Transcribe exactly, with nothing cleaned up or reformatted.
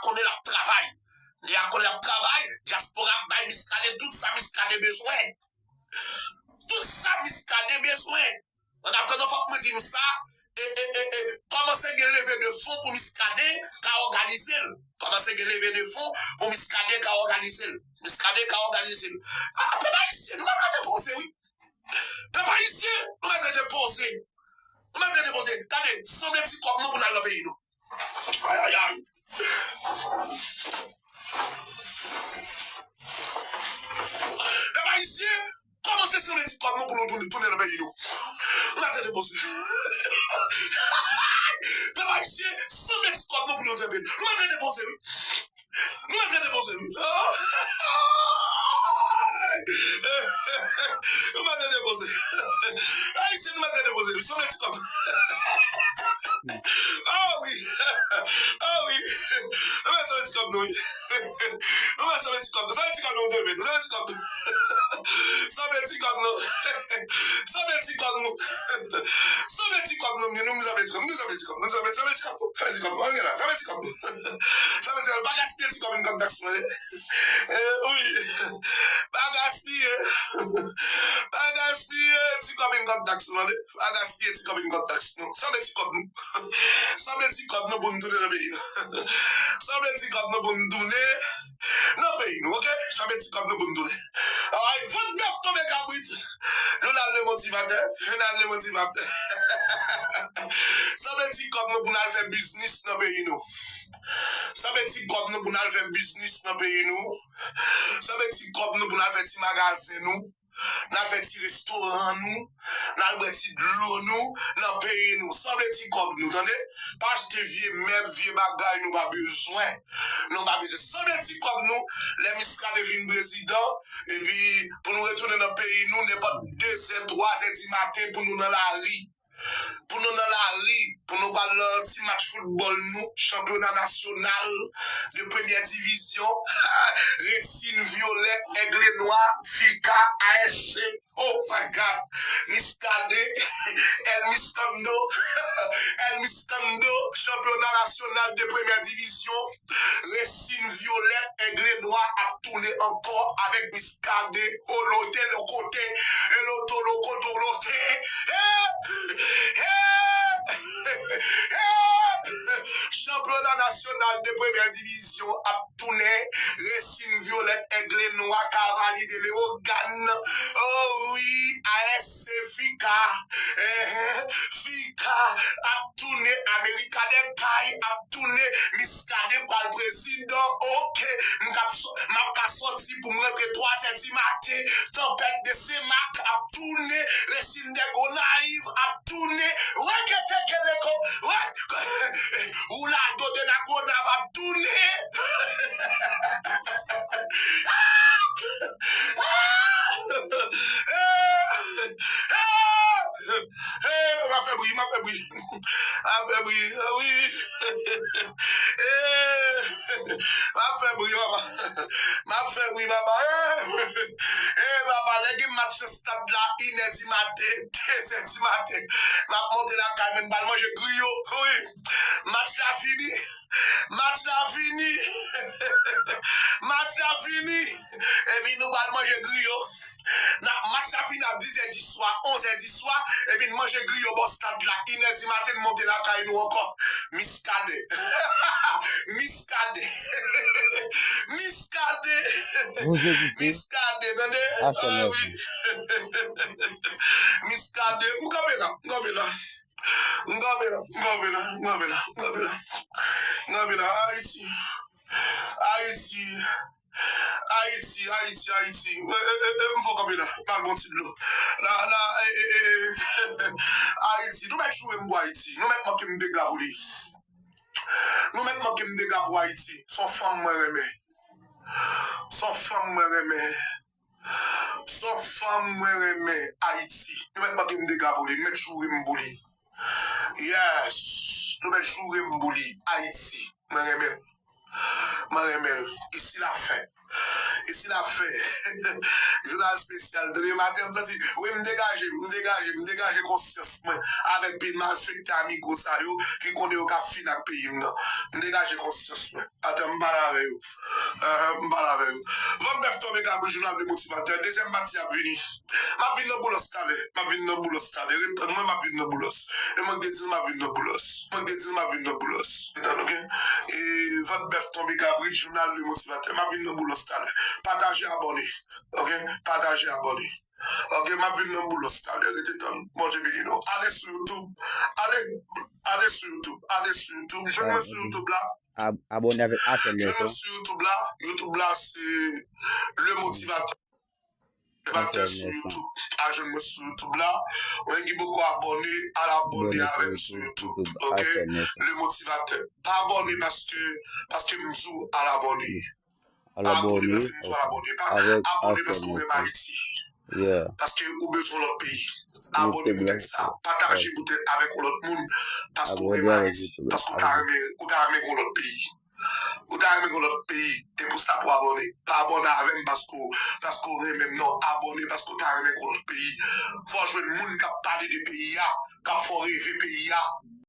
konnen l ap travay. Lè a konnen l ap travay, dyaspora ap bay Miskaden tout sa Miskaden bezwen. Tout sa Miskaden bezwen. An atandan, fòk mwen di nou sa, e, e, e, e, kòmanse gen leve de fon pou Miskaden ka òganize l. Kòmanse gen leve de fon pou Miskaden ka òganize l. Miskaden ka òganize l. A, pèp ayisyen, nou mèt rete poze, wi. Pèp ayisyen, nou mèt rete poze. Nou mèt rete poze. Gade, sanble ti kòb nou pou n al nan peyi nou. Ayayay. Pèp ayisyen, kòmanse sanble ti kòb nou pou nou tounen, tounen nan peyi nou. Nou mèt rete poze. Pèp ayisyen, sanble ti kòb nou pou nou tounen. Nou mèt rete poze, wi. Nou mèt rete poze, wi. Nou mèt rete poze. Ayisyen, nou mèt rete poze, wi. Sanble ti kòb. Ah wi. Ah wi. Nou mèt sanble ti kòb nou, wi. Nou mèt sanble ti kòb nou. Sanble ti kòb nou, nou dwe. Nou sanble ti kòb nou. Sanble ti kòb nou. Sanble ti kòb nou. Sanble ti kòb nou, nou sanble ti kòb. Nou sanble ti kòb. Nou sanble, sanble ti kòb. Sanble ti kòb. Ann gen la. Sanble ti kòb nou. Sanble ti kòb. Pa gaspiye ti kòb inkòm taks mwen. Eh, wi. Pa gaspiye. Pa gaspiye ti kòb inkòm taks mwen. Pa gaspiye ti kòb inkòm taks nou. Sanble ti kòb nou. Sanble ti kòb nou pou n tounen nan peyi nou. Sanble ti kòb nou pou n tounen nan peyi nou, oke? Sanble ti kòb nou pou n tounen. Ay, vant bèf tonbe kabrit. Jounal Le Motivatè. Jounal Le Motivatè. Sanble ti kòb nou pou n al fè biznis nan peyi nou. Sanble ti kòb nou pou n al fè biznis nan peyi nou. Sanble ti kòb nou pou n al fè ti magazen nou. N al fè ti restoran nou, n al bwè ti dlo nou nan peyi nou. Sanble ti kòb nou, tande. Pa achte vye mèb, vye bagay nou pa bezwen. Nou pa bezwen. Sanble ti kòb nou, lè Miskaden vin prezidan, epi pou nou retounen nan peyi nou, nenpòt de zè, twa zè di maten pou nou nan lari. Pou nou nan lari, pou nou pral nan ti match foutbòl nou, chanpyona nasyonal de premyè divizyon, Resin Vyolèt, Aigle Noir, Fika, A S C. Oh my God! Miskaden, El Mistando, El Mistando, chanpyona nasyonal de premyè divizyon, Resin Vyolèt, Aigle Noir ap tounen ankò avèk Miskaden, Olote Lokote, Eloto Lokoto Lote. Hey! Hey! Hey! Chanpyona nasyonal de premyè divizyon ap tounen, Resin Vyolèt, Aigle Noir, Kavalye de Leyogàn. Oh wi, A S C Fika. Eh, Fika ap tounen, Amerika dèkay ap tounen, Miskaden pral prezidan, oke, m k ap sò-, m ap ka sòti pou m rantre twa zè di maten, Tanpèt de Senmak ap tounen, Resin de Gonayiv ap tounen, Wekete Keleko, wè, Oulado de la Gonav ap tounen. Eh, m ap fè bri, m ap fè bri. M ap fè bri, wi. Eh, m ap fè bri, papa. M ap fè bri, papa. Eh, eh, papa, lè gen match nan stad la, inè di maten, de zè di maten, m ap monte lakay mwen, m pral manje griyo. Wi. Match la fini. Match la fini. Match la fini. Epi nou pral manje griyo. N ap, match la fini a diz è di swa, onz è di swa, epi n manje griyo bò stad la, inè di maten n monte lakay nou ankò. Miskaden. Miskaden. Miskaden. Vous écoutez Miskaden, tande? Ah wi. Miskaden. M kanpe la, m kanpe la. M kanpe la, m kanpe la, m kanpe la, m kanpe la. M kanpe la. Ayiti. Ayiti. Ayiti, Ayiti, Ayiti. E, e, e, e, m fò kanpe la. M al pran ti dlo. La, la, e, e, e. Ayiti. Nou mèt joure m pou Ayiti. Nou mèt manke m dega pou li. Nou mèt manke m dega pou Ayiti. Se yon fanm mwen renmen. Se yon fanm mwen renmen. Se yon fanm mwen renmen, Ayiti. Nou mèt manke m dega pou li, nou mèt joure m pou li. Yes. Nou mèt joure m pou li, Ayiti. Mwen renmen l. Mwen renmen l. Isi la fè. Isi la fè. Jounal espesyal. Tande maten, m santi, wi, m degaje, m degaje, m degaje konsyans mwen avèk pil malfektè amigo sa yo ki konnen yo ka fin ak peyi m nan. M degaje konsyans mwen. Atan, m pale avè yo. Ahan, m pale avè yo. Vant bèf tonbe kabrit, jounal Le Motivatè. Dezyèm pati ap vini. M ap vin nan Boulos talè. M ap vin nan Boulos talè. Ret tann mwen, m ap vin nan Boulos. E mwen k te di l m ap vin nan Boulos. Mwen k te di l m ap vin nan Boulos. Ret tann, oke? E vant bèf tonbe kabrit, jounal Le Motivatè. M ap vin nan Boulos talè. Pataje, abòne. Oke? Pataje, abòne. Oke, m ap vin nan Boulos talè. Rete tann. Bondye beni nou. Ale sou YouTube. Ale, ale sou YouTube. Ale sou YouTube. Jwenn mwen sou YouTube la. Ab- abòne avèk Asèl Jwenn mwen Nelson. Sou YouTube la. YouTube la, se Le Motivatè. Motivatè Asèl sou Nelson. YouTube. A jwenn mwen sou YouTube la. Mwen ki poko abòne, al abòne Abòne avè m sou sou YouTube. YouTube. Ok? Asèl Nelson. Le Motivatè. Pa abòne paske, paske m di w al abòne. Al Pa abòne abòne. Paske m di w al abòne. Pa Avèk abòne Asèl paske w renmen Nelson. Ayiti. Yeah. Paske ou bezwen lòt peyi. Abòne poutèt sa. Pataje poutèt avèk yon lòt moun. Paske ou renmen Ayiti. Paske ou ta renmen, ou ta renmen yon lòt peyi. Ou ta renmen yon lòt peyi. E pou sa pou abòne. Pa abòne avè m paske, paske ou renmen m. Non, abòne paske ou ta renmen yon lòt peyi. Fò w jwenn moun k ap pale de peyi a, k ap fè w reve peyi a.